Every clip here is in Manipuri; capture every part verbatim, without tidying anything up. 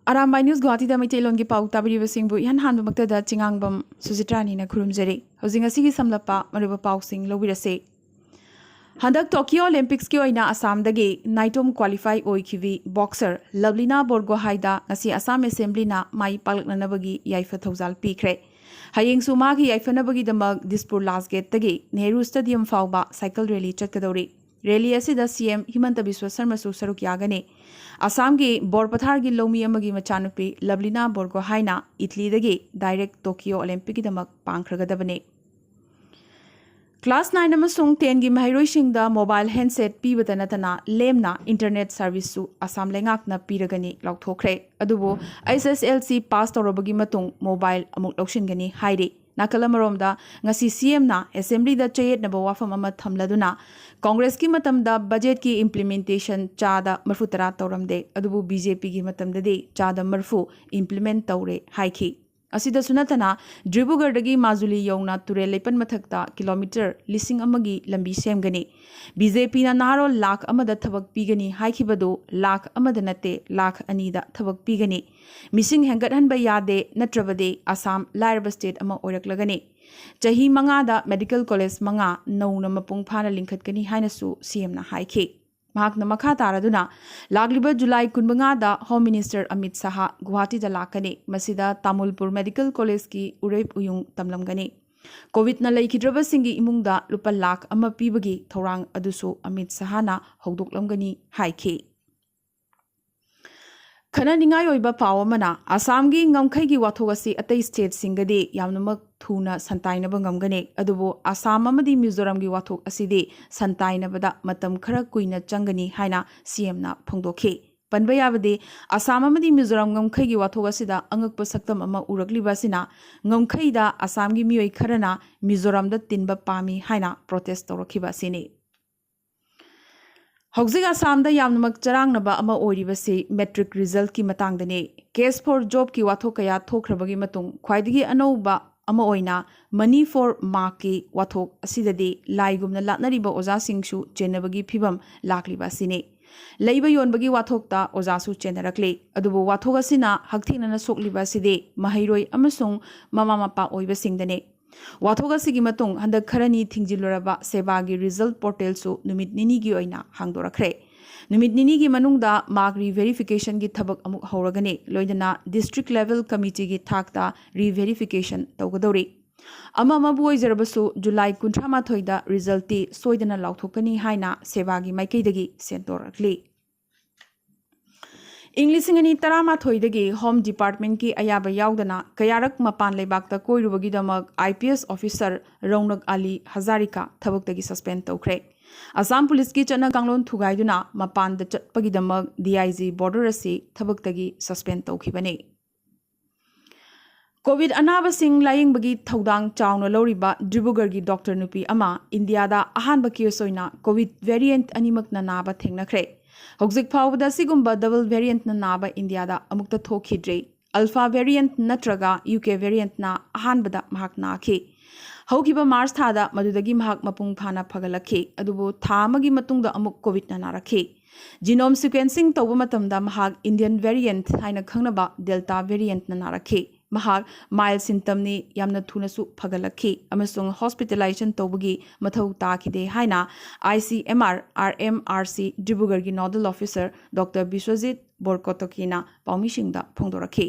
ꯑꯔꯥꯝꯕꯥꯏ ꯅ꯭ꯌꯨꯁ ꯒꯨꯋꯥꯍꯥꯇꯤꯗ ꯃꯩꯇꯩꯂꯣꯟꯒꯤ ꯄꯥꯎ ꯇꯥꯕꯤꯔꯤꯕꯁꯤꯡꯕꯨ ꯏꯍꯥꯟ ꯍꯥꯟꯕꯃꯛꯇꯗ ꯆꯤꯉꯥꯡꯕꯝ ꯁꯨꯖꯤꯇ꯭ꯔꯥꯅꯤꯅ ꯈꯨꯔꯨꯝꯖꯔꯤ꯫ ꯍꯧꯖꯤꯛ ꯉꯁꯤꯒꯤ ꯁꯝꯂꯞꯄ ꯃꯔꯨꯑꯣꯏꯕ ꯄꯥꯎꯁꯤꯡ ꯂꯧꯕꯤꯔꯁꯤ꯫ ꯍꯟꯗꯛ ꯇꯣꯀꯤꯌꯣ ꯑꯣꯂꯦꯝꯄꯤꯛꯁꯀꯤ ꯑꯣꯏꯅ ꯑꯁꯥꯝꯗꯒꯤ ꯅꯥꯏꯇꯣꯝ ꯀ꯭ꯋꯥꯂꯤꯐꯥꯏ ꯑꯣꯏꯈꯤꯕꯤ ꯕꯣꯛꯁꯔ ꯂꯕ꯭ꯂꯤꯅꯥ ꯕꯣꯔꯒꯣꯍꯥꯏꯗ ꯉꯁꯤ ꯑꯁꯥꯝ ꯑꯦꯁꯦꯝꯕ꯭ꯂꯤꯅ ꯃꯥꯏ ꯄꯥꯛꯂꯛꯅꯅꯕꯒꯤ ꯌꯥꯏꯐ ꯊꯧꯖꯥꯜ ꯄꯤꯈ꯭ꯔꯦ꯫ ꯍꯌꯦꯡꯁꯨ ꯃꯥꯒꯤ ꯌꯥꯏꯐꯅꯕꯒꯤꯗꯃꯛ ꯗꯤꯁꯄꯨꯔ ꯂꯥꯁ ꯒꯦꯠꯇꯒꯤ ꯅꯦꯍꯔꯨ ꯁ꯭ꯇꯦꯗꯤꯌꯝ ꯐꯥꯎꯕ ꯁꯥꯏꯀꯜ ꯔꯦꯂꯤ ꯆꯠꯀꯗꯧꯔꯤ꯫ ꯔꯦꯂꯤ ꯑꯁꯤꯗ ꯁꯤꯑꯦꯝ ꯍꯤꯃꯟꯇ ꯕꯤꯁ꯭ꯋ ꯁꯔꯃꯁꯨ ꯁꯔꯨꯛ ꯌꯥꯒꯅꯤ꯫ ꯑꯁꯥꯝꯒꯤ ꯕꯣꯔꯄꯊꯥꯔꯒꯤ ꯂꯧꯃꯤ ꯑꯃꯒꯤ ꯃꯆꯥꯅꯨꯄꯤ ꯂꯕ꯭ꯂꯤꯅꯥ ꯕꯣꯔꯒꯣꯍꯥꯏꯅ ꯏꯇꯂꯤꯗꯒꯤ ꯗꯥꯏꯔꯦꯛ ꯇꯣꯀꯤꯌꯣ ꯑꯣꯂꯦꯝꯄꯤꯛꯀꯤꯗꯃꯛ ꯄꯥꯡꯈ꯭ꯔꯒꯗꯕꯅꯤ꯫ ꯀ꯭ꯂꯥꯁ ꯅꯥꯏꯟ ꯑꯃꯁꯨꯡ ꯇꯦꯟꯒꯤ ꯃꯍꯩꯔꯣꯏꯁꯤꯡꯗ ꯃꯣꯕꯥꯏꯜ ꯍꯦꯟꯁꯦꯠ ꯄꯤꯕꯇ ꯅꯠꯇꯅ ꯂꯦꯝꯅ ꯏꯟꯇꯔꯅꯦꯠ ꯁꯥꯔꯚꯤꯁꯁꯨ ꯑꯁꯥꯝ ꯂꯩꯉꯥꯛꯅ ꯄꯤꯔꯒꯅꯤ ꯂꯥꯎꯊꯣꯛꯈ꯭ꯔꯦ꯫ ꯑꯗꯨꯕꯨ ꯑꯩꯆ ꯑꯦꯁ ꯑꯦꯜ ꯁꯤ ꯄꯥꯁ ꯇꯧꯔꯕꯒꯤ ꯃꯇꯨꯡ ꯃꯣꯕꯥꯏꯜ ꯑꯃꯨꯛ ꯂꯧꯁꯤꯟꯒꯅꯤ ꯍꯥꯏꯔꯤ꯫ ꯅꯥꯀꯜ ꯑꯃꯔꯣꯝꯗ, ꯉꯁꯤ ꯁꯤꯑꯦꯝꯅ ꯑꯦꯁꯦꯝꯕ꯭ꯂꯤꯗ ꯆꯌꯦꯠꯅꯕ ꯋꯥꯐꯝ ꯑꯃ ꯊꯝꯂꯗꯨꯅ ꯀꯣꯡꯒ꯭ꯔꯦꯁꯀꯤ ꯃꯇꯝꯗ ꯕꯖꯦꯠꯀꯤ ꯏꯝꯄ꯭ꯂꯤꯃꯦꯟꯇꯦꯁꯟ ꯆꯥꯗ ꯃꯔꯤꯐꯨ ꯇꯔꯥ ꯇꯧꯔꯝꯗꯦ, ꯑꯗꯨꯕꯨ ꯕꯤ ꯖꯦ ꯄꯤꯒꯤ ꯃꯇꯝꯗꯗꯤ ꯆꯥꯗ ꯃꯔꯤꯐꯨ ꯏꯝꯄ꯭ꯂꯤꯃꯦꯟ ꯇꯧꯔꯦ ꯍꯥꯏꯈꯤ꯫ ꯑꯁꯤꯗꯁꯨ ꯅꯠꯇꯅ, ꯗ꯭ꯔꯤꯕꯨꯒꯔꯗꯒꯤ ꯃꯥꯖꯨꯂꯤ ꯌꯧꯅ ꯇꯨꯔꯦꯜ ꯂꯩꯄꯟ ꯃꯊꯛꯇ ꯀꯤꯂꯣꯃꯤꯇꯔ ꯂꯤꯁꯤꯡ ꯑꯃꯒꯤ ꯂꯝꯕꯤ ꯁꯦꯝꯒꯅꯤ꯫ ꯕꯤ ꯖꯦ ꯄꯤꯅ ꯅꯍꯥꯔꯣꯜ ꯂꯥꯈ ꯑꯃꯗ ꯊꯕꯛ ꯄꯤꯒꯅꯤ ꯍꯥꯏꯈꯤꯕꯗꯨ ꯂꯥꯈ ꯑꯃꯗ ꯅꯠꯇꯦ, ꯂꯥꯈ ꯑꯅꯤꯗ ꯊꯕꯛ ꯄꯤꯒꯅꯤ꯫ ꯃꯤꯁꯤꯡ ꯍꯦꯟꯒꯠꯍꯟꯕ ꯌꯥꯗꯦ, ꯅꯠꯇ꯭ꯔꯕꯗꯤ ꯑꯁꯥꯝ ꯂꯥꯏꯔꯕ ꯁ꯭ꯇꯦꯠ ꯑꯃ ꯑꯣꯏꯔꯛꯂꯒꯅꯤ꯫ ꯆꯍꯤ ꯃꯉꯥꯗ ꯃꯦꯗꯤꯀꯦꯜ ꯀꯣꯂꯦꯖ ꯃꯉꯥ ꯅꯧꯅ ꯃꯄꯨꯡ ꯐꯥꯅ ꯂꯤꯡꯈꯠꯀꯅꯤ ꯍꯥꯏꯅꯁꯨ ꯁꯤꯑꯦꯝꯅ ꯍꯥꯏꯈꯤ꯫ ꯃꯍꯥꯛꯅ ꯃꯈꯥ ꯇꯥꯔꯗꯨꯅ, ꯂꯥꯛꯂꯤꯕ ꯖꯨꯂꯥꯏ ꯀꯨꯟꯃꯉꯥꯗ ꯍꯣꯝ ꯃꯤꯅꯤꯁꯇꯔ ꯑꯃꯤꯠ ꯁꯍꯥ ꯒꯨꯋꯥꯍꯥꯇꯤꯗ ꯂꯥꯛꯀꯅꯤ꯫ ꯃꯁꯤꯗ ꯇꯥꯃꯨꯜꯄꯨꯔ ꯃꯦꯗꯤꯀꯦꯜ ꯀꯣꯂꯦꯖꯀꯤ ꯎꯔꯦꯞ ꯎꯌꯨꯡ ꯇꯝꯂꯝꯒꯅꯤ꯫ ꯀꯣꯚꯤꯗꯅ ꯂꯩꯈꯤꯗ꯭ꯔꯕꯁꯤꯡꯒꯤ ꯏꯃꯨꯡꯗ ꯂꯨꯄꯥ ꯂꯥꯈ ꯑꯃ ꯄꯤꯕꯒꯤ ꯊꯧꯔꯥꯡ ꯑꯗꯨꯁꯨ ꯑꯃꯤꯠ ꯁꯍꯥꯅ ꯍꯧꯗꯣꯛꯂꯝꯒꯅꯤ ꯍꯥꯏꯈꯤ꯫ ꯈꯟꯅꯅꯤꯡꯉꯥꯏ ꯑꯣꯏꯕ ꯄꯥꯎ ꯑꯃꯅ, ꯑꯁꯥꯝꯒꯤ ꯉꯝꯈꯩꯒꯤ ꯋꯥꯊꯣꯛ ꯑꯁꯤ ꯑꯇꯩ ꯁ꯭ꯇꯦꯠꯁꯤꯡꯒꯗꯤ ꯌꯥꯝꯅꯃꯛ ꯊꯨꯅ ꯁꯟꯇꯥꯏꯅꯕ ꯉꯝꯒꯅꯤ, ꯑꯗꯨꯕꯨ ꯑꯁꯥꯝ ꯑꯃꯗꯤ ꯃꯤꯖꯣꯔꯥꯝꯒꯤ ꯋꯥꯊꯣꯛ ꯑꯁꯤꯗꯤ ꯁꯟꯇꯥꯏꯅꯕꯗ ꯃꯇꯝ ꯈꯔ ꯀꯨꯏꯅ ꯆꯪꯒꯅꯤ ꯍꯥꯏꯅ ꯁꯤꯑꯦꯝꯅ ꯐꯣꯡꯗꯣꯛꯈꯤ꯫ ꯄꯟꯕ ꯌꯥꯕꯗꯤ, ꯑꯁꯥꯝ ꯑꯃꯗꯤ ꯃꯤꯖꯣꯔꯥꯝ ꯉꯝꯈꯩꯒꯤ ꯋꯥꯊꯣꯛ ꯑꯁꯤꯗ ꯑꯉꯛꯄ ꯁꯛꯇꯝ ꯑꯃ ꯎꯔꯛꯂꯤꯕ ꯑꯁꯤꯅ, ꯉꯝꯈꯩꯗ ꯑꯁꯥꯝꯒꯤ ꯃꯤꯑꯣꯏ ꯈꯔꯅ ꯃꯤꯖꯣꯔꯥꯝꯗ ꯇꯤꯟꯕ ꯄꯥꯝꯃꯤ ꯍꯥꯏꯅ ꯄ꯭ꯔꯣꯇꯦꯁ ꯇꯧꯔꯛꯈꯤꯕ ꯑꯁꯤꯅꯤ꯫ ꯍꯧꯖꯤꯛ ꯑꯁꯥꯝꯗ ꯌꯥꯝꯅꯃꯛ ꯆꯔꯥꯡꯅꯕ ꯑꯃ ꯑꯣꯏꯔꯤꯕꯁꯤ ꯃꯦꯇ꯭ꯔꯤꯛ ꯔꯤꯖꯜꯠꯀꯤ ꯃꯇꯥꯡꯗꯅꯤ꯫ ꯀꯦꯁ ꯐꯣꯔ ꯖꯣꯕꯀꯤ ꯋꯥꯊꯣꯛ ꯀꯌꯥ ꯊꯣꯛꯈ꯭ꯔꯕꯒꯤ ꯃꯇꯨꯡ ꯈ꯭ꯋꯥꯏꯗꯒꯤ ꯑꯅꯧꯕ ꯑꯃ ꯑꯣꯏꯅ ꯃꯅꯤ ꯐꯣꯔ ꯃꯥꯔꯛꯀꯤ ꯋꯥꯊꯣꯛ ꯑꯁꯤꯗꯗꯤ ꯂꯥꯏꯒꯨꯝꯅ ꯂꯥꯠꯅꯔꯤꯕ ꯑꯣꯖꯥꯁꯤꯡꯁꯨ ꯆꯦꯟꯅꯕꯒꯤ ꯐꯤꯚꯝ ꯂꯥꯛꯂꯤꯕ ꯑꯁꯤꯅꯤ꯫ ꯂꯩꯕ ꯌꯣꯟꯕꯒꯤ ꯋꯥꯊꯣꯛꯇ ꯑꯣꯖꯥꯁꯨ ꯆꯦꯟꯅꯔꯛꯂꯤ꯫ ꯑꯗꯨꯕꯨ ꯋꯥꯊꯣꯛ ꯑꯁꯤꯅ ꯍꯛꯊꯦꯡꯅꯅ ꯁꯣꯛꯂꯤꯕ ꯑꯁꯤꯗꯤ ꯃꯍꯩꯔꯣꯏ ꯑꯃꯁꯨꯡ ꯃꯃꯥ ꯃꯄꯥ ꯑꯣꯏꯕꯁꯤꯡꯗꯅꯤ꯫ ꯋꯥꯊꯣꯛ ꯑꯁꯤꯒꯤ ꯃꯇꯨꯡ ꯍꯟꯗꯛ ꯈꯔꯅꯤ ꯊꯤꯡꯖꯤꯜꯂꯨꯔꯕ ꯁꯦꯕꯥꯒꯤ ꯔꯤꯖꯜꯠ ꯄꯣꯔꯇꯦꯜꯁꯨ ꯅꯨꯃꯤꯠ ꯅꯤꯅꯤꯒꯤ ꯑꯣꯏꯅ ꯍꯥꯡꯗꯣꯔꯛꯈ꯭ꯔꯦ꯫ ꯅꯨꯃꯤꯠ ꯅꯤꯅꯤꯒꯤ ꯃꯅꯨꯡꯗ ꯃꯥꯔꯛ ꯔꯤꯚꯦꯔꯤꯐꯤꯀꯦꯁꯟꯒꯤ ꯊꯕꯛ ꯑꯃꯨꯛ ꯍꯧꯔꯒꯅꯤ, ꯂꯣꯏꯅꯅ ꯗꯤꯁꯇ꯭ꯔꯤꯛ ꯂꯦꯚꯦꯜ ꯀꯃꯤꯇꯤꯒꯤ ꯊꯥꯛꯇ ꯔꯤꯚꯦꯔꯤꯐꯤꯀꯦꯁꯟ ꯇꯧꯒꯗꯧꯔꯤ꯫ ꯑꯃ ꯑꯃꯕꯨ ꯑꯣꯏꯖꯔꯕꯁꯨ, ꯖꯨꯂꯥꯏ ꯀꯨꯟꯊ꯭ꯔꯥ ꯃꯥꯊꯣꯏꯗ ꯔꯤꯖꯜꯠꯇꯤ ꯁꯣꯏꯗꯅ ꯂꯥꯎꯊꯣꯛꯀꯅꯤ ꯍꯥꯏꯅ ꯁꯦꯕꯥꯒꯤ ꯃꯥꯏꯀꯩꯗꯒꯤ ꯁꯦꯟꯗꯣꯔꯛꯂꯤ꯫ ꯏꯪ ꯂꯤꯁꯤꯡ ꯑꯅꯤ ꯇꯔꯥꯃꯥꯊꯣꯏꯗꯒꯤ ꯍꯣꯝ ꯗꯤꯄꯥꯔꯠꯃꯦꯟꯠꯀꯤ ꯑꯌꯥꯕ ꯌꯥꯎꯗꯅ ꯀꯌꯥꯔꯛ ꯃꯄꯥꯟ ꯂꯩꯕꯥꯛꯇ ꯀꯣꯏꯔꯨꯕꯒꯤꯗꯃꯛ IPS officer ꯔꯧꯅꯛ ꯑꯂꯤ ꯍꯖꯥꯔꯤꯀꯥ ꯊꯕꯛꯇꯒꯤ ꯁꯁꯄꯦꯟ ꯇꯧꯈ꯭ꯔꯦ꯫ ꯑꯁꯥꯝ ꯄꯨꯂꯤꯁꯀꯤ ꯆꯠꯅ ꯀꯥꯡꯂꯣꯟ ꯊꯨꯒꯥꯏꯗꯨꯅ ꯃꯄꯥꯟꯗ ꯆꯠꯄꯒꯤꯗꯃꯛ DIG border ꯑꯁꯤ ꯊꯕꯛꯇꯒꯤ ꯁꯁꯄꯦꯟ ꯇꯧꯈꯤꯕꯅꯤ꯫ ꯀꯣꯚꯤꯗ ꯑꯅꯥꯕꯁꯤꯡ ꯂꯥꯌꯦꯡꯕꯒꯤ ꯊꯧꯗꯥꯡ ꯆꯥꯎꯅ ꯂꯧꯔꯤꯕ ꯗꯤꯕ꯭ꯔꯨꯒꯔꯒꯤ ꯗꯣꯛꯇꯔ ꯅꯨꯄꯤ ꯑꯃ ꯏꯟꯗꯤꯌꯥꯗ ꯑꯍꯥꯟꯕ ꯀꯦꯁ ꯑꯣꯏꯅ ꯀꯣꯚꯤꯗ ꯚꯦꯔꯤꯌꯦꯟꯠ ꯑꯅꯤꯃꯛꯅ ꯅꯥꯕ ꯊꯦꯡꯅꯈ꯭ꯔꯦ꯫ ꯍꯧꯖꯤꯛ ꯐꯥꯎꯕꯗ ꯑꯁꯤꯒꯨꯝꯕ ꯗꯕꯜ ꯚꯦꯔꯤꯌꯦꯟꯠꯅ ꯅꯥꯕ ꯏꯟꯗꯤꯌꯥꯗ ꯑꯃꯨꯛꯇ ꯊꯣꯛꯈꯤꯗ꯭ꯔꯤ꯫ ꯑꯜꯐꯥ ꯚꯦꯔꯤꯌꯦꯟꯠ ꯅꯠꯇ꯭ꯔꯒ UK ꯚꯦꯔꯤꯌꯦꯟꯠꯅ ꯑꯍꯥꯟꯕꯗ ꯃꯍꯥꯛ ꯅꯥꯈꯤ꯫ ꯍꯧꯈꯤꯕ ꯃꯥꯔꯆ ꯊꯥꯗ ꯃꯗꯨꯗꯒꯤ ꯃꯍꯥꯛ ꯃꯄꯨꯡ ꯐꯥꯅ ꯐꯒꯠꯂꯛꯈꯤ, ꯑꯗꯨꯕꯨ ꯊꯥ ꯑꯃꯒꯤ ꯃꯇꯨꯡꯗ ꯑꯃꯨꯛ ꯀꯣꯚꯤꯗꯅ ꯅꯥꯔꯛꯈꯤ꯫ ꯖꯤꯅꯣꯝ ꯁꯤꯀ꯭ꯋꯦꯟꯁꯤꯡ ꯇꯧꯕ ꯃꯇꯝꯗ ꯃꯍꯥꯛ ꯏꯟꯗꯤꯌꯟ ꯚꯦꯔꯤꯌꯦꯟꯠ ꯍꯥꯏꯅ ꯈꯪꯅꯕ ꯗꯦꯜꯇꯥ ꯚꯦꯔꯤꯌꯦꯟꯠꯅ ꯅꯥꯔꯛꯈꯤ꯫ ꯃꯍꯥꯛ ꯃꯥꯏꯜ ꯁꯤꯝꯇꯝꯅꯤ, ꯌꯥꯝꯅ ꯊꯨꯅꯁꯨ ꯐꯒꯠꯂꯛꯈꯤ ꯑꯃꯁꯨꯡ ꯍꯣꯁꯄꯤꯇꯥꯂꯥꯏꯖꯦꯁꯟ ꯇꯧꯕꯒꯤ ꯃꯊꯧ ꯇꯥꯈꯤꯗꯦ ꯍꯥꯏꯅ ICMR RMRC ꯗꯤꯕ꯭ꯔꯨꯒꯔꯒꯤ ꯅꯣꯗꯜ ꯑꯣꯐꯤꯁꯔ ꯗꯣꯛꯇꯔ ꯕꯤꯁ꯭ꯋꯖꯤꯠ ꯕꯣꯔꯀꯣꯇꯣꯀꯤꯅ ꯄꯥꯎꯃꯤꯁꯤꯡꯗ ꯐꯣꯡꯗꯣꯔꯛꯈꯤ꯫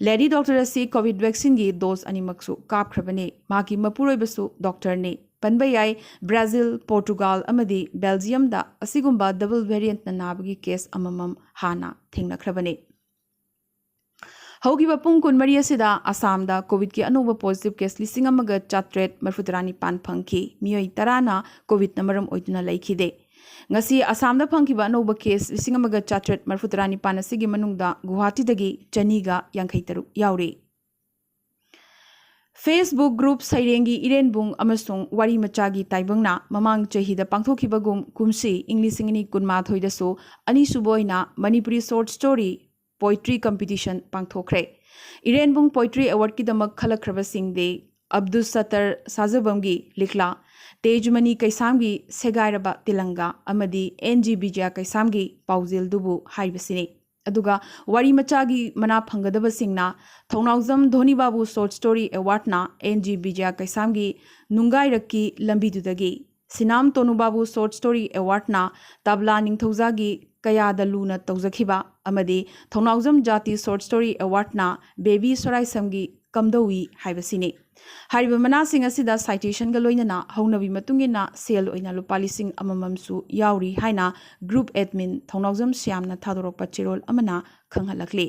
ꯂꯦꯗꯤ ꯗꯣꯛꯇꯔ ꯑꯁꯤ ꯀꯣꯚꯤꯗ ꯚꯦꯛꯁꯤꯟꯒꯤ ꯗꯣꯁ ꯑꯅꯤꯃꯛꯁꯨ ꯀꯥꯞꯈ꯭ꯔꯕꯅꯤ꯫ ꯃꯍꯥꯛꯀꯤ ꯃꯄꯨꯔꯣꯏꯕꯁꯨ ꯗꯣꯛꯇꯔꯅꯤ꯫ ꯄꯟꯕ ꯌꯥꯏ, ꯕ꯭ꯔꯥꯖꯤꯜ, ꯄꯣꯔꯇꯨꯒꯥꯜ ꯑꯃꯗꯤ ꯕꯦꯜꯖꯤꯌꯝꯗ ꯑꯁꯤꯒꯨꯝꯕ ꯗꯕꯜ ꯚꯦꯔꯤꯌꯦꯟꯠꯅ ꯅꯥꯕꯒꯤ ꯀꯦꯁ ꯑꯃꯃꯝ ꯍꯥꯟꯅ ꯊꯦꯡꯅꯈ꯭ꯔꯕꯅꯤ꯫ ꯍꯧꯈꯤꯕ ꯄꯨꯡ ꯀꯨꯟꯃꯔꯤ ꯑꯁꯤꯗ ꯑꯁꯥꯝꯗ ꯀꯣꯚꯤꯗꯀꯤ ꯑꯅꯧꯕ ꯄꯣꯖꯤꯇꯤꯚ ꯀꯦꯁ ꯂꯤꯁꯤꯡ ꯑꯃꯒ ꯆꯥꯇ꯭ꯔꯦꯠ ꯃꯔꯤꯐꯨꯇꯔꯥꯅꯤꯄꯥꯟ ꯐꯪꯈꯤ꯫ ꯃꯤꯑꯣꯏ ꯇꯔꯥꯅ ꯀꯣꯚꯤꯗꯅ ꯃꯔꯝ ꯑꯣꯏꯗꯨꯅ ꯂꯩꯈꯤꯗꯦ꯫ ꯉꯁꯤ ꯑꯁꯥꯝꯗ ꯐꯪꯈꯤꯕ ꯑꯅꯧꯕ ꯀꯦꯁ ꯂꯤꯁꯤꯡ ꯑꯃꯒ ꯆꯥꯇ꯭ꯔꯦꯠ ꯃꯔꯤꯐꯨꯇꯔꯥꯅꯤꯄꯥꯟ ꯑꯁꯤꯒꯤ ꯃꯅꯨꯡꯗ ꯒꯨꯋꯥꯍꯥꯇꯤꯗꯒꯤ ꯆꯅꯤꯒ ꯌꯥꯡꯈꯩ ꯇꯔꯨꯛ ꯌꯥꯎꯔꯤ꯫ Facebook group ꯁꯩꯔꯦꯡꯒꯤ ꯏꯔꯦꯟꯕꯨꯡ ꯑꯃꯁꯨꯡ ꯋꯥꯔꯤ ꯃꯆꯥꯒꯤ ꯇꯥꯏꯕꯪꯅ ꯃꯃꯥꯡ ꯆꯍꯤꯗ ꯄꯥꯡꯊꯣꯛꯈꯤꯕꯒꯨꯝ ꯀꯨꯝꯁꯤ ꯏꯪ ꯂꯤꯁꯤꯡ ꯑꯅꯤ ꯀꯨꯟꯃꯥꯊꯣꯏꯗꯁꯨ ꯑꯅꯤꯁꯨꯕ ꯑꯣꯏꯅ Manipuri short story poetry competition ꯄꯥꯡꯊꯣꯛꯈ꯭ꯔꯦ꯫ ꯏꯔꯦꯟꯕꯨꯡ Poetry Awardꯀꯤꯗꯃꯛ ꯈꯜꯂꯛꯈ꯭ꯔꯕꯁꯤꯡꯗꯤ ꯑꯕꯗꯨꯁ ꯁꯠꯇꯔ ꯁꯥꯖꯕꯝꯒꯤ ꯂꯤꯛꯂꯥ, ꯇꯦꯖꯃꯅꯤ ꯀꯩꯁꯥꯝꯒꯤ ꯁꯦꯒꯥꯏꯔꯕ ꯇꯤꯂꯪꯒꯥ ꯑꯃꯗꯤ ꯑꯦꯟ ꯖꯤ ꯕꯤꯖꯌ ꯀꯩꯁꯥꯝꯒꯤ ꯄꯥꯎꯖꯦꯜꯗꯨꯕꯨ ꯍꯥꯏꯕꯁꯤꯅꯤ꯫ ꯑꯗꯨꯒ ꯋꯥꯔꯤ ꯃꯆꯥꯒꯤ ꯃꯅꯥ ꯐꯪꯒꯗꯕꯁꯤꯡꯅ ꯊꯧꯅꯥꯎꯖꯝ ꯙꯣꯅꯤꯕꯥꯕꯨ Short Story Awardꯅ ꯑꯦꯟ ꯖꯤ ꯕꯤꯖꯌ ꯀꯩꯁꯥꯝꯒꯤ ꯅꯨꯡꯒꯥꯏꯔꯛꯀꯤ ꯂꯝꯕꯤꯗꯨꯗꯒꯤ, ꯁꯤꯅꯥꯝ ꯇꯣꯅꯨꯕꯥꯕꯨ Short Story Awardꯅ ꯇꯕꯂꯥ ꯅꯤꯡꯊꯧꯖꯥꯒꯤ ꯀꯌꯥꯗ ꯂꯨꯅ ꯇꯧꯖꯈꯤꯕ ꯑꯃꯗꯤ ꯊꯧꯅꯥꯎꯖꯝ ꯖꯥꯇꯤ Short Story Awardꯅ ꯕꯦꯕꯤ ꯁꯣꯔꯥꯏꯁꯝꯒꯤ ꯀꯝꯗꯧꯏ ꯍꯥꯏꯕꯁꯤꯅꯤ꯫ ꯍꯥꯏꯔꯤꯕ ꯃꯅꯥꯁꯤꯡ ꯑꯁꯤꯗ citationꯒ ꯂꯣꯏꯅꯅ ꯍꯧꯅꯕꯤ ꯃꯇꯨꯡ ꯏꯟꯅ ꯁꯦꯜ ꯑꯣꯏꯅ ꯂꯨꯄꯥ ꯂꯤꯁꯤꯡ ꯑꯃꯃꯝꯁꯨ ꯌꯥꯎꯔꯤ ꯍꯥꯏꯅ group admin ꯊꯧꯅꯥꯎꯖꯝ ꯁ꯭ꯌꯥꯝꯅ ꯊꯥꯗꯣꯔꯛꯄ ꯆꯦꯔꯣꯜ ꯑꯃꯅ ꯈꯪꯍꯜꯂꯛꯂꯤ꯫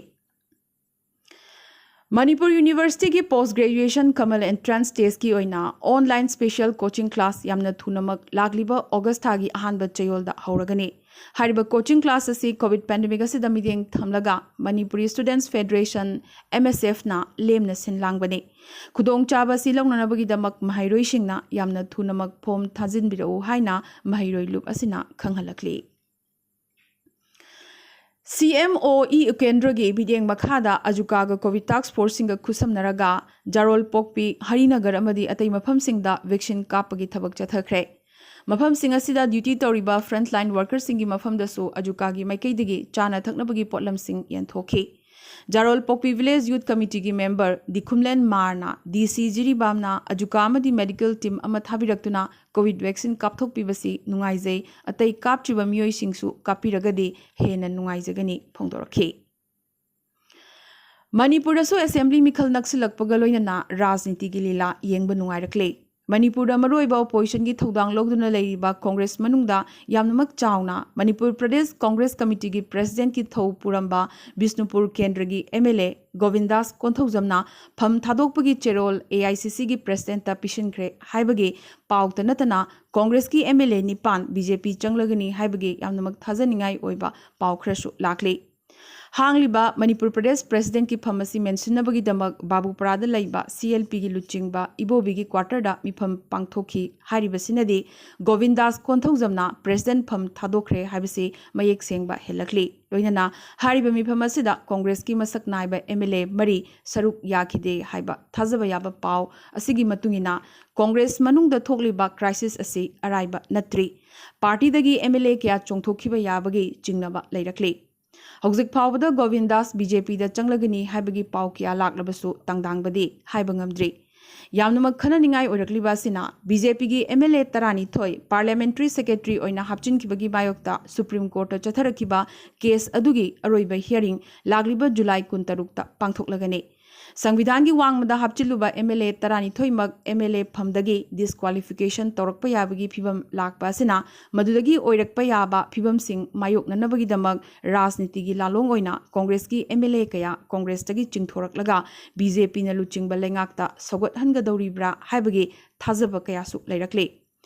ꯃꯅꯤꯄꯨꯔ ꯌꯨꯅꯤꯚꯔꯁꯤꯇꯤꯒꯤ post graduation common entrance testꯀꯤ ꯑꯣꯏꯅ online special coaching class ꯌꯥꯝꯅ ꯊꯨꯅꯃꯛ ꯂꯥꯛꯂꯤꯕ ꯑꯣꯒꯁ ꯊꯥꯒꯤ ꯑꯍꯥꯟꯕ ꯆꯌꯣꯜꯗ ꯍꯧꯔꯒꯅꯤ꯫ ꯍꯥꯏꯔꯤꯕ coaching class ꯑꯁꯤ COVID pandemic ꯑꯁꯤꯗ ꯃꯤꯠꯌꯦꯡ ꯊꯝꯂꯒ Manipuri Students Federation, M S Fꯅ ꯂꯦꯝꯅ ꯁꯤꯟ ꯂꯥꯡꯕꯅꯤ꯫ ꯈꯨꯗꯣꯡꯆꯥꯕ ꯑꯁꯤ ꯂꯧꯅꯅꯕꯒꯤꯗꯃꯛ ꯃꯍꯩꯔꯣꯏꯁꯤꯡꯅ ꯌꯥꯝꯅ ꯊꯨꯅꯃꯛ form ꯊꯥꯖꯤꯟꯕꯤꯔꯛꯎ ꯍꯥꯏꯅ ꯃꯍꯩꯔꯣꯏ ꯂꯨꯞ ꯑꯁꯤꯅ ꯈꯪꯍꯜꯂꯛꯂꯤ꯫ ꯁꯤ ꯑꯦꯝ ꯑꯣ ꯏ ꯎꯀꯦꯟꯗ꯭ꯔꯒꯤ ꯃꯤꯠꯌꯦꯡ ꯃꯈꯥꯗ ꯑꯖꯨꯀꯥꯒ COVID task forceꯁꯤꯡꯒ ꯈꯨꯠꯁꯝꯅꯔꯒ ꯖꯥꯔꯣꯜ ꯄꯣꯛꯄꯤ, ꯍꯔꯤꯅꯒꯔ ꯑꯃꯗꯤ ꯑꯇꯩ ꯃꯐꯝꯁꯤꯡꯗ vaccine ꯀꯥꯞꯄꯒꯤ ꯊꯕꯛ ꯆꯠꯊꯈ꯭ꯔꯦ꯫ ꯃꯐꯝꯁꯤꯡ ꯑꯁꯤꯗ duty ꯇꯧꯔꯤꯕ frontline workerꯁꯤꯡꯒꯤ ꯃꯐꯝꯗꯁꯨ ꯑꯖꯨꯀꯥꯒꯤ ꯃꯥꯏꯀꯩꯗꯒꯤ ꯆꯥꯅ ꯊꯛꯅꯕꯒꯤ ꯄꯣꯠꯂꯝꯁꯤꯡ ꯌꯦꯟꯊꯣꯛꯈꯤ꯫ ꯖꯥꯔꯣꯜ ꯄꯣꯛꯄꯤ Village Youth Committeeꯒꯤ member ꯗꯤꯈꯨꯝꯂꯦꯟ ꯃꯥꯔꯅ D C ꯖꯤꯔꯤꯕꯥꯝꯅ ꯑꯖꯨꯀꯥ ꯑꯃꯗꯤ medical team ꯑꯃ ꯊꯥꯕꯤꯔꯛꯇꯨꯅ COVID vaccine ꯀꯥꯞꯊꯣꯛꯄꯤꯕꯁꯤ ꯅꯨꯡꯉꯥꯏꯖꯩ, ꯑꯇꯩ ꯀꯥꯞꯇ꯭ꯔꯤꯕ ꯃꯤꯑꯣꯏꯁꯤꯡꯁꯨ ꯀꯥꯞꯄꯤꯔꯒꯗꯤ ꯍꯦꯟꯅ ꯅꯨꯡꯉꯥꯏꯖꯒꯅꯤ ꯐꯣꯡꯗꯣꯔꯛꯈꯤ꯫ ꯃꯅꯤꯄꯨꯔꯗꯁꯨ assembly ꯃꯤꯈꯜ ꯅꯛꯁꯤꯜꯂꯛꯄꯒ ꯂꯣꯏꯅꯅ ꯔꯥꯖꯅꯤꯇꯤꯒꯤ ꯂꯤꯂꯥ ꯌꯦꯡꯕ ꯅꯨꯡꯉꯥꯏꯔꯛꯂꯦ꯫ ꯃꯅꯤꯄꯨꯔꯗ ꯃꯔꯨꯑꯣꯏꯕ oppositionꯒꯤ ꯊꯧꯗꯥꯡ ꯂꯧꯗꯨꯅ ꯂꯩꯔꯤꯕ ꯀꯣꯡꯒ꯭ꯔꯦꯁ ꯃꯅꯨꯡꯗ ꯌꯥꯝꯅꯃꯛ ꯆꯥꯎꯅ ꯃꯅꯤꯄꯨꯔ ꯄ꯭ꯔꯗꯦꯁ ꯀꯣꯡꯒ꯭ꯔꯦꯁ ꯀꯃꯤꯇꯤꯒꯤ presidentꯀꯤ ꯊꯧ ꯄꯨꯔꯝꯕ ꯕꯤꯁꯅꯨꯄꯨꯔ ꯀꯦꯟꯗ꯭ꯔꯒꯤ M L A ꯒꯣꯕꯤꯟꯗꯥꯁ ꯀꯣꯟꯊꯧꯖꯝꯅ ꯐꯝ ꯊꯥꯗꯣꯛꯄꯒꯤ ꯆꯦꯔꯣꯜ A I C Cꯒꯤ presidentꯇ ꯄꯤꯁꯤꯟꯈ꯭ꯔꯦ ꯍꯥꯏꯕꯒꯤ ꯄꯥꯎꯇ ꯅꯠꯇꯅ ꯀꯣꯡꯒ꯭ꯔꯦꯁꯀꯤ M L A ꯅꯤꯄꯥꯟ B J P ꯆꯪꯂꯒꯅꯤ ꯍꯥꯏꯕꯒꯤ ꯌꯥꯝꯅꯃꯛ ꯊꯥꯖꯅꯤꯡꯉꯥꯏ ꯑꯣꯏꯕ ꯄꯥꯎ ꯈꯔꯁꯨ ꯂꯥꯛꯂꯤ꯫ ꯍꯥꯡꯂꯤꯕ ꯃꯅꯤꯄꯨꯔ ꯄ꯭ꯔꯗꯦꯁ ꯄ꯭ꯔꯦꯁꯤꯗꯦꯟꯠꯀꯤ ꯐꯝ ꯑꯁꯤ ꯃꯦꯟꯁꯤꯟꯅꯕꯒꯤꯗꯃꯛ ꯕꯥꯕꯨꯄꯥꯔꯥꯗ ꯂꯩꯕ ꯁꯤ ꯑꯦꯜ ꯄꯤꯒꯤ ꯂꯨꯆꯤꯡꯕ ꯏꯕꯣꯕꯤꯒꯤ ꯀ꯭ꯋꯥꯇꯔꯗ ꯃꯤꯐꯝ ꯄꯥꯡꯊꯣꯛꯈꯤ꯫ ꯍꯥꯏꯔꯤꯕꯁꯤꯅꯗꯤ ꯒꯣꯕꯤꯟꯗꯥꯁ ꯀꯣꯟꯊꯧꯖꯝꯅ ꯄ꯭ꯔꯦꯁꯤꯗꯦꯟꯠ ꯐꯝ ꯊꯥꯗꯣꯛꯈ꯭ꯔꯦ ꯍꯥꯏꯕꯁꯤ ꯃꯌꯦꯛ ꯁꯦꯡꯕ ꯍꯦꯜꯂꯛꯂꯤ꯫ ꯂꯣꯏꯅꯅ ꯍꯥꯏꯔꯤꯕ ꯃꯤꯐꯝ ꯑꯁꯤꯗ ꯀꯣꯡꯒ꯭ꯔꯦꯁꯀꯤ ꯃꯁꯛ ꯅꯥꯏꯕ ꯑꯦꯝ ꯑꯦꯜ ꯑꯦ ꯃꯔꯤ ꯁꯔꯨꯛ ꯌꯥꯈꯤꯗꯦ ꯍꯥꯏꯕ ꯊꯥꯖꯕ ꯌꯥꯕ ꯄꯥꯎ ꯑꯁꯤꯒꯤ ꯃꯇꯨꯡ ꯏꯟꯅ ꯀꯣꯡꯒ꯭ꯔꯦꯁ ꯃꯅꯨꯡꯗ ꯊꯣꯛꯂꯤꯕ ꯀ꯭ꯔꯥꯏꯁꯤꯁ ꯑꯁꯤ ꯑꯔꯥꯏꯕ ꯅꯠꯇ꯭ꯔꯤ꯫ ꯄꯥꯔꯇꯤꯗꯒꯤ ꯑꯦꯝ ꯑꯦꯜ ꯑꯦ ꯀꯌꯥ ꯆꯣꯡꯊꯣꯛꯈꯤꯕ ꯌꯥꯕꯒꯤ ꯆꯤꯡꯅꯕ ꯂꯩꯔꯛꯂꯤ꯫ ꯍꯧꯖꯤꯛ ꯐꯥꯎꯕꯗ ꯒꯣꯕꯤꯟꯗꯥꯁ ꯕꯤ ꯖꯦ ꯄꯤꯗ ꯆꯪꯂꯒꯅꯤ ꯍꯥꯏꯕꯒꯤ ꯄꯥꯎ ꯀꯌꯥ ꯂꯥꯛꯂꯕꯁꯨ ꯇꯥꯡꯗꯥꯡꯕꯗꯤ ꯍꯥꯏꯕ ꯉꯝꯗ꯭ꯔꯤ꯫ ꯌꯥꯝꯅꯃꯛ ꯈꯟꯅꯅꯤꯡꯉꯥꯏ ꯑꯣꯏꯔꯛꯂꯤꯕ ꯑꯁꯤꯅ ꯕꯤ ꯖꯦ ꯄꯤꯒꯤ ꯑꯦꯝ ꯑꯦꯜ ꯑꯦ ꯇꯔꯥꯅꯤꯊꯣꯏ ꯄꯥꯔꯂꯤꯌꯥꯃꯦꯟꯇꯔꯤ ꯁꯦꯀ꯭ꯔꯦꯇꯔꯤ ꯑꯣꯏꯅ ꯍꯥꯞꯆꯤꯟꯈꯤꯕꯒꯤ ꯃꯥꯌꯣꯛꯇ ꯁꯨꯄ꯭ꯔꯤꯝ ꯀꯣꯔꯠꯇ ꯆꯠꯊꯔꯛꯈꯤꯕ ꯀꯦꯁ ꯑꯗꯨꯒꯤ ꯑꯔꯣꯏꯕ ꯍꯤꯌꯥꯔꯤꯡ ꯂꯥꯛꯂꯤꯕ ꯖꯨꯂꯥꯏ ꯀꯨꯟꯇꯔꯨꯛꯇ ꯄꯥꯡꯊꯣꯛꯂꯒꯅꯤ꯫ ꯁꯪꯕꯤꯙꯥꯟꯒꯤ ꯋꯥꯡꯃꯗ ꯍꯥꯞꯆꯤꯜꯂꯨꯕ ꯑꯦꯝ ꯑꯦꯜ ꯑꯦ ꯇꯔꯥꯅꯤꯊꯣꯏꯃꯛ ꯑꯦꯝ ꯑꯦꯜ ꯑꯦ ꯐꯝꯗꯒꯤ ꯗꯤꯁꯀ꯭ꯋꯥꯂꯤꯐꯤꯀꯦꯁꯟ ꯇꯧꯔꯛꯄ ꯌꯥꯕꯒꯤ ꯐꯤꯕꯝ ꯂꯥꯛꯄ ꯑꯁꯤꯅ ꯃꯗꯨꯗꯒꯤ ꯑꯣꯏꯔꯛꯄ ꯌꯥꯕ ꯐꯤꯕꯝꯁꯤꯡ ꯃꯥꯌꯣꯛꯅꯅꯕꯒꯤꯗꯃꯛ ꯔꯥꯖꯅꯤꯇꯤꯒꯤ ꯂꯥꯂꯣꯡ ꯑꯣꯏꯅ ꯀꯣꯡꯒ꯭ꯔꯦꯁꯀꯤ ꯑꯦꯝ ꯑꯦꯜ ꯑꯦ ꯀꯌꯥ ꯀꯣꯡꯒ꯭ꯔꯦꯁꯇꯒꯤ ꯆꯤꯡꯊꯣꯔꯛꯂꯒ ꯕꯤ ꯖꯦ ꯄꯤꯅ ꯂꯨꯆꯤꯡꯕ ꯂꯩꯉꯥꯛꯇ ꯁꯧꯒꯠꯍꯟꯒꯗꯧꯔꯤꯕ꯭ꯔꯥ ꯍꯥꯏꯕꯒꯤ ꯊꯥꯖꯕ ꯀꯌꯥꯁꯨ ꯂꯩꯔꯛꯂꯤ꯫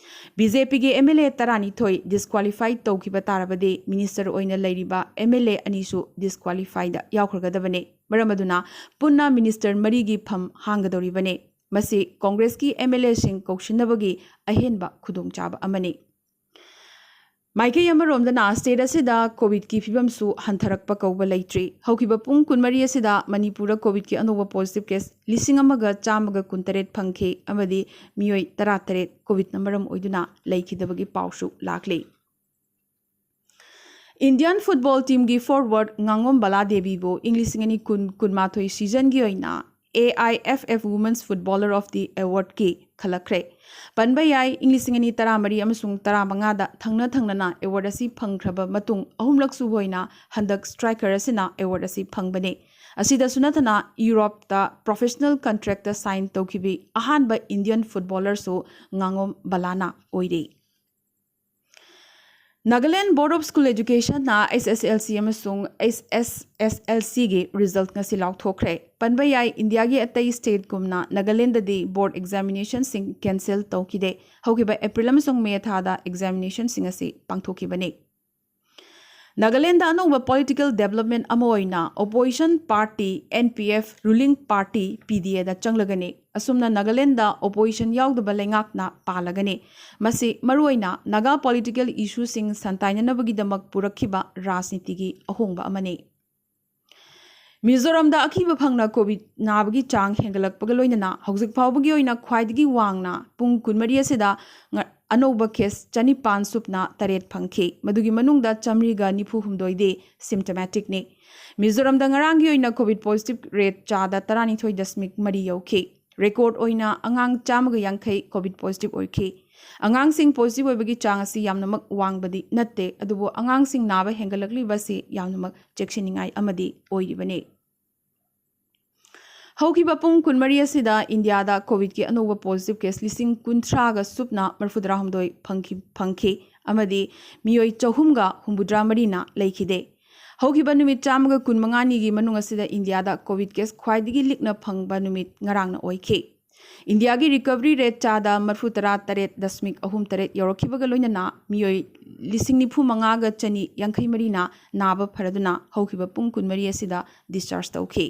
ꯕꯤ ꯖꯦ ꯄꯤꯒꯤ ꯑꯦꯝ ꯑꯦꯜ ꯑꯦ ꯇꯔꯥꯅꯤꯊꯣꯏ ꯗꯤꯁꯀ꯭ꯋꯥꯂꯤꯐꯥꯏ ꯇꯧꯈꯤꯕ ꯇꯥꯔꯕꯗꯤ ꯃꯤꯅꯤꯁꯇꯔ ꯑꯣꯏꯅ ꯂꯩꯔꯤꯕ ꯑꯦꯝ ꯑꯦꯜ ꯑꯦ ꯑꯅꯤꯁꯨ ꯗꯤꯁꯀ꯭ꯋꯥꯂꯤꯐꯥꯏꯗ ꯌꯥꯎꯈ꯭ꯔꯒꯗꯕꯅꯤ꯫ ꯃꯔꯝ ꯑꯗꯨꯅ ꯄꯨꯟꯅ ꯃꯤꯅꯤꯁꯇꯔ ꯃꯔꯤꯒꯤ ꯐꯝ ꯍꯥꯡꯒꯗꯧꯔꯤꯕꯅꯤ꯫ ꯃꯁꯤ ꯀꯣꯡꯒ꯭ꯔꯦꯁꯀꯤ ꯑꯦꯝ ꯑꯦꯜ ꯑꯦꯁꯤꯡ ꯀꯧꯁꯤꯟꯅꯕꯒꯤ ꯑꯍꯦꯟꯕ ꯈꯨꯗꯣꯡꯆꯥꯕ ꯑꯃꯅꯤ꯫ ꯃꯥꯏꯀꯩ ꯑꯃꯔꯣꯝꯗꯅ ꯁ꯭ꯇꯦꯠ ꯑꯁꯤꯗ ꯀꯣꯚꯤꯗꯀꯤ ꯐꯤꯕꯝꯁꯨ ꯍꯟꯊꯔꯛꯄ ꯀꯧꯕ ꯂꯩꯇ꯭ꯔꯤ꯫ ꯍꯧꯈꯤꯕ ꯄꯨꯡ ꯀꯨꯟꯃꯔꯤ ꯑꯁꯤꯗ ꯃꯅꯤꯄꯨꯔꯗ ꯀꯣꯚꯤꯗꯀꯤ ꯑꯅꯧꯕ ꯄꯣꯖꯤꯇꯤꯚ ꯀꯦꯁ ꯂꯤꯁꯤꯡ ꯑꯃꯒ ꯆꯥꯝꯃꯒ ꯀꯨꯟꯇꯔꯦꯠ ꯐꯪꯈꯤ ꯑꯃꯗꯤ ꯃꯤꯑꯣꯏ ꯇꯔꯥꯇꯔꯦꯠ ꯀꯣꯚꯤꯗꯅ ꯃꯔꯝ ꯑꯣꯏꯗꯨꯅ ꯂꯩꯈꯤꯗꯕꯒꯤ ꯄꯥꯎꯁꯨ ꯂꯥꯛꯂꯤ꯫ ꯏꯟꯗꯤꯌꯟ ꯐꯨꯠꯕꯣꯜ ꯇꯤꯝꯒꯤ ꯐꯣꯔꯋꯥꯔꯗ ꯉꯥꯉꯣꯝ ꯕꯂꯥ ꯗꯦꯕꯤꯕꯨ ꯏꯪ ꯂꯤꯁꯤꯡ ꯑꯅꯤ ꯀꯨꯟ ꯀꯨꯟꯃꯥꯊꯣꯏ ꯁꯤꯖꯟꯒꯤ ꯑꯣꯏꯅ A I F F Women's Footballer of the Awardꯀꯤ ꯈꯜꯂꯛꯈ꯭ꯔꯦ꯫ ꯄꯟꯕ ꯌꯥꯏ, ꯏꯪ ꯂꯤꯁꯤꯡ ꯑꯅꯤ ꯇꯔꯥꯃꯔꯤ ꯑꯃꯁꯨꯡ ꯇꯔꯥꯃꯉꯥꯗ ꯊꯪꯅ ꯊꯪꯅꯅ ꯑꯦꯋꯥꯔꯗ ꯑꯁꯤ ꯐꯪꯈ꯭ꯔꯕ ꯃꯇꯨꯡ ꯑꯍꯨꯝꯂꯛ ꯁꯨꯕ ꯑꯣꯏꯅ ꯍꯟꯗꯛ ꯁ꯭ꯇ꯭ꯔꯥꯏꯀꯔ ꯑꯁꯤꯅ ꯑꯦꯋꯥꯔꯗ ꯑꯁꯤ ꯐꯪꯕꯅꯤ꯫ ꯑꯁꯤꯗꯁꯨ ꯅꯠꯇꯅ ꯌꯨꯔꯣꯞꯇ ꯄ꯭ꯔꯣꯐꯦꯁꯅꯦꯜ ꯀꯟꯇ꯭ꯔꯦꯛꯇ ꯁꯥꯏꯟ ꯇꯧꯈꯤꯕꯤ ꯑꯍꯥꯟꯕ ꯏꯟꯗꯤꯌꯟ ꯐꯨꯠꯕꯣꯂꯔꯁꯨ ꯉꯥꯉꯣꯝ ꯕꯂꯥꯅ ꯑꯣꯏꯔꯤ꯫ ꯅꯥꯒꯥꯂꯦꯟ ꯕꯣꯔꯗ ꯑꯣꯐ ꯁ꯭ꯀꯨꯜ ꯑꯦꯖꯨꯀꯦꯁꯟꯅ ꯑꯩꯆ ꯑꯦꯁ ꯑꯦꯜ ꯁꯤ ꯑꯃꯁꯨꯡ ꯑꯩꯆ ꯑꯦꯁ ꯑꯦꯁ ꯑꯦꯜ ꯁꯤꯒꯤ ꯔꯤꯖꯜꯠ ꯉꯁꯤ ꯂꯥꯎꯊꯣꯛꯈ꯭ꯔꯦ꯫ ꯄꯟꯕ ꯌꯥꯏ, ꯏꯟꯗꯤꯌꯥꯒꯤ ꯑꯇꯩ ꯁ꯭ꯇꯦꯠꯀꯨꯝꯅ ꯅꯥꯒꯥꯂꯦꯟꯗꯗꯤ ꯕꯣꯔꯗ ꯑꯦꯛꯖꯥꯃꯤꯅꯦꯁꯟꯁꯤꯡ ꯀꯦꯟꯁꯦꯜ ꯇꯧꯈꯤꯗꯦ꯫ ꯍꯧꯈꯤꯕ ꯑꯦꯄ꯭ꯔꯤꯜ ꯑꯃꯁꯨꯡ ꯃꯦ ꯊꯥꯗ ꯑꯦꯛꯖꯥꯃꯤꯅꯦꯁꯟꯁꯤꯡ ꯑꯁꯤ ꯄꯥꯡꯊꯣꯛꯈꯤꯕꯅꯤ꯫ ꯅꯥꯒꯥꯂꯦꯟꯗ ꯑꯅꯧꯕ ꯄꯣꯂꯤꯇꯤꯀꯦꯜ ꯗꯦꯕꯂꯞꯃꯦꯟ ꯑꯃ ꯑꯣꯏꯅ opposition party, N P F, ruling party, P D ꯑꯦꯗ ꯆꯪꯂꯒꯅꯤ꯫ ꯑꯁꯨꯝꯅ ꯅꯥꯒꯥꯂꯦꯟꯗ ꯑꯣꯄꯣꯖꯤꯁꯟ ꯌꯥꯎꯗꯕ ꯂꯩꯉꯥꯛꯅ ꯄꯥꯜꯂꯒꯅꯤ꯫ ꯃꯁꯤ ꯃꯔꯨꯑꯣꯏꯅ ꯅꯥꯒꯥ ꯄꯣꯂꯤꯇꯤꯀꯦꯜ ꯏꯁꯨꯁꯤꯡ ꯁꯟꯇꯥꯏꯅꯅꯕꯒꯤꯗꯃꯛ ꯄꯨꯔꯛꯈꯤꯕ ꯔꯥꯖꯅꯤꯇꯤꯒꯤ ꯑꯍꯣꯡꯕ ꯑꯃꯅꯤ꯫ ꯃꯤꯖꯣꯔꯥꯝꯗ ꯑꯀꯤꯕ ꯐꯪꯅ ꯀꯣꯚꯤꯗ ꯅꯥꯕꯒꯤ ꯆꯥꯡ ꯍꯦꯟꯒꯠꯂꯛꯄꯒ ꯂꯣꯏꯅꯅ ꯍꯧꯖꯤꯛ ꯐꯥꯎꯕꯒꯤ ꯑꯣꯏꯅ ꯈ꯭ꯋꯥꯏꯗꯒꯤ ꯋꯥꯡꯅ ꯄꯨꯡ ꯀꯨꯟꯃꯔꯤ ꯑꯁꯤꯗ ꯉ-, ꯑꯅꯧꯕ ꯀꯦꯁ ꯆꯅꯤꯄꯥꯟ ꯁꯨꯞꯅ ꯇꯔꯦꯠ ꯐꯪꯈꯤ꯫ ꯃꯗꯨꯒꯤ ꯃꯅꯨꯡꯗ ꯆꯥꯃꯔꯤꯒ ꯅꯤꯐꯨ ꯍꯨꯝꯗꯣꯏꯗꯤ ꯁꯤꯝꯇꯃꯦꯇꯤꯛꯅꯤ꯫ ꯃꯤꯖꯣꯔꯥꯝꯗ ꯉꯔꯥꯡꯒꯤ ꯑꯣꯏꯅ ꯀꯣꯚꯤꯗ ꯄꯣꯖꯤꯇꯤꯚ ꯔꯦꯠ ꯆꯥꯗ ꯇꯔꯥꯅꯤꯊꯣꯏ ꯗꯁꯃꯤꯛ ꯃꯔꯤ ꯌꯧꯈꯤ꯫ ꯔꯦꯀꯣꯔꯗ ꯑꯣꯏꯅ ꯑꯉꯥꯡ ꯆꯥꯝꯃꯒ ꯌꯥꯡꯈꯩ ꯀꯣꯚꯤꯗ ꯄꯣꯖꯤꯇꯤꯚ ꯑꯣꯏꯈꯤ꯫ ꯑꯉꯥꯡꯁꯤꯡ ꯄꯣꯖꯤꯇꯤꯚ ꯑꯣꯏꯕꯒꯤ ꯆꯥꯡ ꯑꯁꯤ ꯌꯥꯝꯅꯃꯛ ꯋꯥꯡꯕꯗꯤ ꯅꯠꯇꯦ, ꯑꯗꯨꯕꯨ ꯑꯉꯥꯡꯁꯤꯡ ꯅꯥꯕ ꯍꯦꯟꯒꯠꯂꯛꯂꯤꯕ ꯑꯁꯤ ꯌꯥꯝꯅꯃꯛ ꯆꯦꯛꯁꯤꯟꯅꯤꯡꯉꯥꯏ ꯑꯃꯗꯤ ꯑꯣꯏꯔꯤꯕꯅꯤ꯫ ꯍꯧꯈꯤꯕ ꯄꯨꯡ ꯀꯨꯟꯃꯔꯤ ꯑꯁꯤꯗ ꯏꯟꯗꯤꯌꯥꯗ ꯀꯣꯚꯤꯗꯀꯤ ꯑꯅꯧꯕ ꯄꯣꯖꯤꯇꯤꯚ ꯀꯦꯁ ꯂꯤꯁꯤꯡ ꯀꯨꯟꯊ꯭ꯔꯥꯒ ꯁꯨꯞꯅ ꯃꯔꯤꯐꯨꯇꯔꯥꯍꯨꯝꯗꯣꯏ ꯐꯪꯈꯤ, ꯐꯪꯈꯤ ꯑꯃꯗꯤ ꯃꯤꯑꯣꯏ ꯆꯍꯨꯝꯒ ꯍꯨꯝꯐꯨꯇꯔꯥ ꯃꯔꯤꯅ ꯂꯩꯈꯤꯗꯦ꯫ ꯍꯧꯈꯤꯕ ꯅꯨꯃꯤꯠ ꯆꯥꯝꯃꯒ ꯀꯨꯟꯃꯉꯥꯅꯤꯒꯤ ꯃꯅꯨꯡ ꯑꯁꯤꯗ ꯏꯟꯗꯤꯌꯥꯗ ꯀꯣꯚꯤꯗ ꯀꯦꯁ ꯈ꯭ꯋꯥꯏꯗꯒꯤ ꯂꯤꯛꯅ ꯐꯪꯕ ꯅꯨꯃꯤꯠ ꯉꯔꯥꯡꯅ ꯑꯣꯏꯈꯤ꯫ ꯏꯟꯗꯤꯌꯥꯒꯤ ꯔꯤꯀꯚꯔꯤ ꯔꯦꯠ ꯆꯥꯗ ꯃꯔꯤꯐꯨꯇꯔꯥ ꯇꯔꯦꯠ ꯗꯁꯃꯤꯛ ꯑꯍꯨꯝ ꯇꯔꯦꯠ ꯌꯧꯔꯛꯈꯤꯕꯒ ꯂꯣꯏꯅꯅ ꯃꯤꯑꯣꯏ ꯂꯤꯁꯤꯡ ꯅꯤꯐꯨ ꯃꯉꯥꯒ ꯆꯅꯤ ꯌꯥꯡꯈꯩ ꯃꯔꯤꯅ ꯅꯥꯕ ꯐꯔꯗꯨꯅ ꯍꯧꯈꯤꯕ ꯄꯨꯡ ꯀꯨꯟꯃꯔꯤ ꯑꯁꯤꯗ ꯗꯤꯁꯆꯥꯔꯖ ꯇꯧꯈꯤ꯫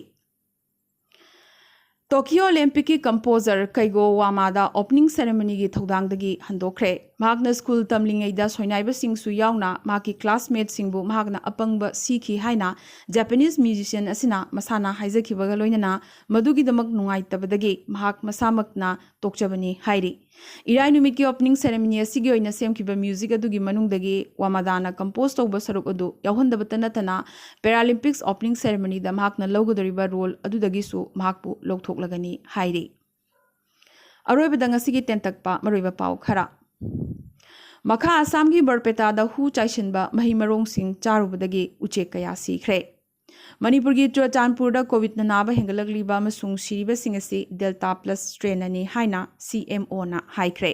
ꯇꯣꯀꯤꯌꯣ ꯑꯣꯂꯦꯝꯄꯤꯛꯀꯤ ꯀꯝꯄꯣꯖꯔ ꯀꯩꯒꯣ ꯋꯥꯃꯥꯗ ꯑꯣꯄꯅꯤꯡ ꯁꯦꯔꯦꯃꯅꯤꯒꯤ ꯊꯧꯗꯥꯡꯗꯒꯤ ꯍꯟꯗꯣꯛꯈ꯭ꯔꯦ꯫ ꯃꯍꯥꯛꯅ ꯁ꯭ꯀꯨꯜ ꯇꯝꯂꯤꯉꯩꯗ ꯁꯣꯏꯅꯥꯏꯕꯁꯤꯡꯁꯨ ꯌꯥꯎꯅ ꯃꯍꯥꯛꯀꯤ ꯀ꯭ꯂꯥꯁꯃꯦꯠꯁꯤꯡꯕꯨ ꯃꯍꯥꯛꯅ ꯑꯄꯪꯕ ꯁꯤꯈꯤ ꯍꯥꯏꯅ ꯖꯄꯥꯅꯤꯁ ꯃ꯭ꯌꯨꯖꯤꯁꯤꯌꯟ ꯑꯁꯤꯅ ꯃꯁꯥꯅ ꯍꯥꯏꯖꯈꯤꯕꯒ ꯂꯣꯏꯅꯅ ꯃꯗꯨꯒꯤꯗꯃꯛ ꯅꯨꯡꯉꯥꯏꯇꯕꯗꯒꯤ ꯃꯍꯥꯛ ꯃꯁꯥꯃꯛꯅ ꯇꯣꯛꯆꯕꯅꯤ ꯍꯥꯏꯔꯤ꯫ ꯏꯔꯥꯏ ꯅꯨꯃꯤꯠꯀꯤ ꯑꯣꯄꯅꯤꯡ ꯁꯦꯔꯦꯃꯅꯤ ꯑꯁꯤꯒꯤ ꯑꯣꯏꯅ ꯁꯦꯝꯈꯤꯕ ꯃ꯭ꯌꯨꯖꯤꯛ ꯑꯗꯨꯒꯤ ꯃꯅꯨꯡꯗꯒꯤ ꯋꯥꯃꯥꯗꯥꯅ ꯀꯝꯄꯣꯖ ꯇꯧꯕ ꯁꯔꯨꯛ ꯑꯗꯨ ꯌꯥꯎꯍꯟꯗꯕꯇ ꯅꯠꯇꯅ, ꯄꯦꯔꯥꯂꯤꯝꯄꯤꯛꯁ ꯑꯣꯄꯅꯤꯡ ꯁꯦꯔꯦꯃꯅꯤꯗ ꯃꯍꯥꯛꯅ ꯂꯧꯒꯗꯧꯔꯤꯕ ꯔꯣꯜ ꯑꯗꯨꯗꯒꯤꯁꯨ ꯃꯍꯥꯛꯄꯨ ꯂꯧꯊꯣꯛꯂꯒꯅꯤ ꯍꯥꯏꯔꯤ꯫ ꯑꯔꯣꯏꯕꯗ ꯉꯁꯤꯒꯤ ꯇꯦꯟꯇꯛꯄ ꯃꯔꯨꯑꯣꯏꯕ ꯄꯥꯎ ꯈꯔ꯫ ꯃꯈꯥ ꯑꯁꯥꯝꯒꯤ ꯕꯔꯄꯦꯇꯥꯗ ꯍꯨ ꯆꯥꯏꯁꯤꯟꯕ ꯃꯍꯩ ꯃꯔꯣꯡꯁꯤꯡ ꯆꯥꯔꯨꯕꯗꯒꯤ ꯎꯆꯦꯛ ꯀꯌꯥ ꯁꯤꯈ꯭ꯔꯦ꯫ ꯃꯅꯤꯄꯨꯔꯒꯤ ꯆꯨꯔꯆꯥꯟꯄꯨꯔꯗ ꯀꯣꯚꯤꯗꯅ ꯅꯥꯕ ꯍꯦꯟꯒꯠꯂꯛꯂꯤꯕ ꯑꯃꯁꯨꯡ ꯁꯤꯔꯤꯕꯁꯤꯡ ꯑꯁꯤ ꯗꯦꯜꯇꯥ ꯄ꯭ꯂꯁ ꯁ꯭ꯇ꯭ꯔꯦꯟꯅꯅꯤ ꯍꯥꯏꯅ ꯁꯤ ꯑꯦꯝ ꯑꯣꯅ ꯍꯥꯏꯈ꯭ꯔꯦ꯫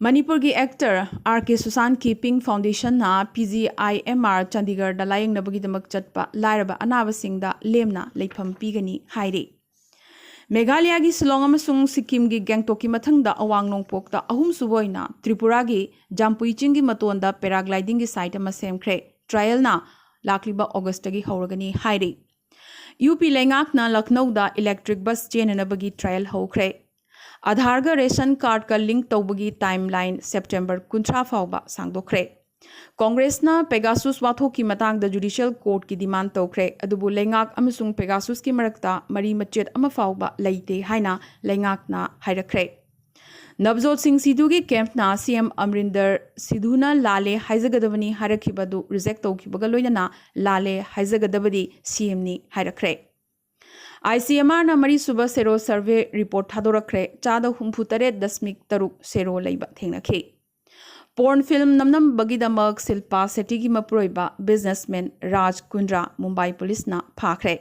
ꯃꯅꯤꯄꯨꯔꯒꯤ ꯑꯦꯛꯇꯔ ꯑꯥꯔ ꯀꯦ ꯁꯨꯁꯥꯟꯠꯀꯤ ꯄꯤꯡ ꯐꯥꯎꯟꯗꯦꯁꯟꯅ ꯄꯤ ꯖꯤ ꯑꯥꯏ ꯑꯦꯝ ꯑꯥꯔ ꯆꯥꯟꯗꯤꯒꯔꯗ ꯂꯥꯌꯦꯡꯅꯕꯒꯤꯗꯃꯛ ꯆꯠꯄ ꯂꯥꯏꯔꯕ ꯑꯅꯥꯕꯁꯤꯡꯗ ꯂꯦꯝꯅ ꯂꯩꯐꯝ ꯄꯤꯒꯅꯤ ꯍꯥꯏꯔꯤ꯫ ꯃꯦꯘꯥꯂꯌꯥꯒꯤ ꯁꯤꯂꯣꯡ ꯑꯃꯁꯨꯡ ꯁꯤꯛꯀꯤꯝꯒꯤ ꯒꯦꯡꯇꯣꯛꯀꯤ ꯃꯊꯪꯗ ꯑꯋꯥꯡ ꯅꯣꯡꯄꯣꯛꯇ ꯑꯍꯨꯝꯁꯨꯕ ꯑꯣꯏꯅ ꯇ꯭ꯔꯤꯄꯨꯔꯥꯒꯤ ꯖꯥꯝꯄꯨꯏ ꯆꯤꯡꯒꯤ ꯃꯇꯣꯟꯗ paraglidingꯒꯤ site ꯑꯃ ꯁꯦꯝꯈ꯭ꯔꯦ꯫ Trialꯅ ꯂꯥꯛꯂꯤꯕ Augustꯇꯒꯤ ꯍꯧꯔꯒꯅꯤ ꯍꯥꯏꯔꯤ꯫ UP ꯂꯩꯉꯥꯛꯅ ꯂꯈꯅꯧꯗ electric bus ꯆꯦꯟꯅꯅꯕꯒꯤ trial ꯍꯧꯈ꯭ꯔꯦ꯫ Aadhaarꯒ ration cardꯀ link ꯇꯧꯕꯒꯤ timeline September ꯀꯨꯟꯊ꯭ꯔꯥ ꯐꯥꯎꯕ ꯁꯥꯡꯗꯣꯛꯈ꯭ꯔꯦ꯫ ꯀꯣꯡꯒ꯭ꯔꯦꯁꯅ Pegasus ꯋꯥꯊꯣꯛꯀꯤ ꯃꯇꯥꯡꯗ judicial courtꯀꯤ demand ꯇꯧꯈ꯭ꯔꯦ, ꯑꯗꯨꯕꯨ ꯂꯩꯉꯥꯛ ꯑꯃꯁꯨꯡ Pegasusꯀꯤ ꯃꯔꯛꯇ ꯃꯔꯤ ꯃꯆꯦꯠ ꯑꯃ ꯐꯥꯎꯕ ꯂꯩꯇꯦ ꯍꯥꯏꯅ ꯂꯩꯉꯥꯛꯅ ꯍꯥꯏꯔꯛꯈ꯭ꯔꯦ꯫ ꯅꯕꯖꯣꯠ ꯁꯤꯡ ꯁꯤꯙꯨꯒꯤ campꯅ CM ꯑꯃꯔꯤꯟꯗꯔ ꯁꯤꯙꯨꯅ ꯂꯥꯜꯂꯦ ꯍꯥꯏꯖꯒꯗꯕꯅꯤ ꯍꯥꯏꯔꯛꯈꯤꯕ ꯑꯗꯨ reject ꯇꯧꯈꯤꯕꯒ ꯂꯣꯏꯅꯅ ꯂꯥꯜꯂꯦ ꯍꯥꯏꯖꯒꯗꯕꯗꯤ CMꯅꯤ ꯍꯥꯏꯔꯛꯈ꯭ꯔꯦ꯫ ICMRꯅ ꯃꯔꯤꯁꯨꯕ ꯁꯦꯔꯣ survey report ꯊꯥꯗꯣꯔꯛꯈ꯭ꯔꯦ꯫ ꯆꯥꯗ ꯍꯨꯝꯐꯨ ꯇꯔꯦꯠ ꯗꯁꯃꯤꯛ ꯇꯔꯨꯛ ꯁꯦꯔꯣ ꯂꯩꯕ ꯊꯦꯡꯅꯈꯤ꯫ Porn film ꯅꯝꯅꯕꯒꯤꯗꯃꯛ ꯁꯤꯜꯄꯥ ꯁꯦꯇꯤꯒꯤ ꯃꯄꯨꯔꯣꯏꯕ businessman ꯔꯥꯖ ꯀꯨꯟꯗ꯭ꯔꯥ ꯃꯨꯝꯕꯥꯏ ꯄꯨꯂꯤꯁꯅ ꯐꯥꯈ꯭ꯔꯦ꯫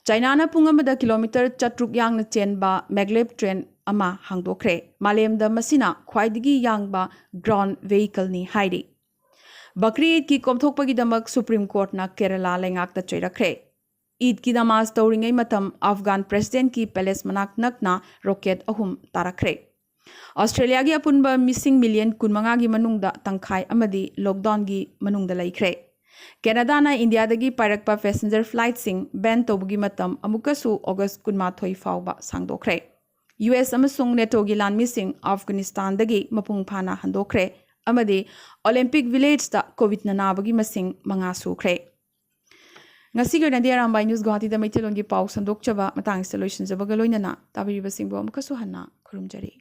ꯆꯥꯏꯅꯥꯅ ꯄꯨꯡ ꯑꯃꯗ ꯀꯤꯂꯣꯃꯤꯇꯔ ꯆꯥꯇ꯭ꯔꯨꯛ ꯌꯥꯡꯅ ꯆꯦꯟꯕ maglev train ꯑꯃ ꯍꯥꯡꯗꯣꯛꯈ꯭ꯔꯦ꯫ ꯃꯥꯂꯦꯝꯗ ꯃꯁꯤꯅ ꯈ꯭ꯋꯥꯏꯗꯒꯤ ꯌꯥꯡꯕ ground vehicleꯅꯤ ꯍꯥꯏꯔꯤ꯫ ꯕꯀ꯭ꯔꯤ ꯏꯗꯀꯤ ꯀꯣꯝꯊꯣꯛꯄꯒꯤꯗꯃꯛ Supreme Courtꯅ ꯀꯦꯔꯂꯥ ꯂꯩꯉꯥꯛꯇ ꯆꯩꯔꯛꯈ꯭ꯔꯦ꯫ ꯏꯗꯀꯤ ꯅꯃꯥꯖ ꯇꯧꯔꯤꯉꯩ ꯃꯇꯝ ꯑꯐꯒꯥꯟ presidentꯀꯤ palace ꯃꯅꯥꯛ ꯅꯛꯅ rocket ꯑꯍꯨꯝ ꯇꯥꯔꯛꯈ꯭ꯔꯦ꯫ ꯑꯣꯁꯇ꯭ꯔꯦꯂꯤꯌꯥꯒꯤ ꯑꯄꯨꯟꯕ ꯃꯤꯁꯤꯡ million ꯀꯨꯟꯃꯉꯥꯒꯤ ꯃꯅꯨꯡꯗ ꯇꯪꯈꯥꯏ ꯑꯃꯗꯤ lockdownꯒꯤ ꯃꯅꯨꯡꯗ ꯂꯩꯈ꯭ꯔꯦ꯫ ꯀꯦꯅꯥꯗꯥꯅ ꯏꯟꯗꯤꯌꯥꯗꯒꯤ ꯄꯥꯏꯔꯛꯄ passenger flightꯁꯤꯡ ban ꯇꯧꯕꯒꯤ ꯃꯇꯝ ꯑꯃꯨꯛꯀꯁꯨ August ꯀꯨꯟꯃꯥꯊꯣꯏ ꯐꯥꯎꯕ ꯁꯥꯡꯗꯣꯛꯈ꯭ꯔꯦ꯫ US ꯑꯃꯁꯨꯡ NATOꯒꯤ ꯂꯥꯟꯃꯤꯁꯤꯡ ꯑꯐꯒꯥꯅꯤꯁꯇꯥꯟꯗꯒꯤ ꯃꯄꯨꯡ ꯐꯥꯅ ꯍꯟꯗꯣꯛꯈ꯭ꯔꯦ ꯑꯃꯗꯤ Olympic Villageꯇ COVIDꯅ ꯅꯥꯕꯒꯤ ꯃꯁꯤꯡ ꯃꯉꯥ ꯁꯨꯈ꯭ꯔꯦ꯫ ꯉꯁꯤꯒꯤ ꯑꯣꯏꯅꯗꯤ ꯑꯔꯥꯝꯕꯥꯏ News ꯒꯨꯋꯥꯍꯥꯇꯤꯗ ꯃꯩꯇꯩꯂꯣꯟꯒꯤ ꯄꯥꯎ ꯁꯟꯗꯣꯛꯆꯕ ꯃꯇꯥꯡꯁꯤꯗ ꯂꯣꯏꯁꯤꯟꯖꯕꯒ ꯂꯣꯏꯅꯅ ꯇꯥꯕꯤꯔꯤꯕꯁꯤꯡꯕꯨ ꯑꯃꯨꯛꯀꯁꯨ ꯍꯟꯅ ꯈꯨꯔꯨꯝꯖꯔꯤ꯫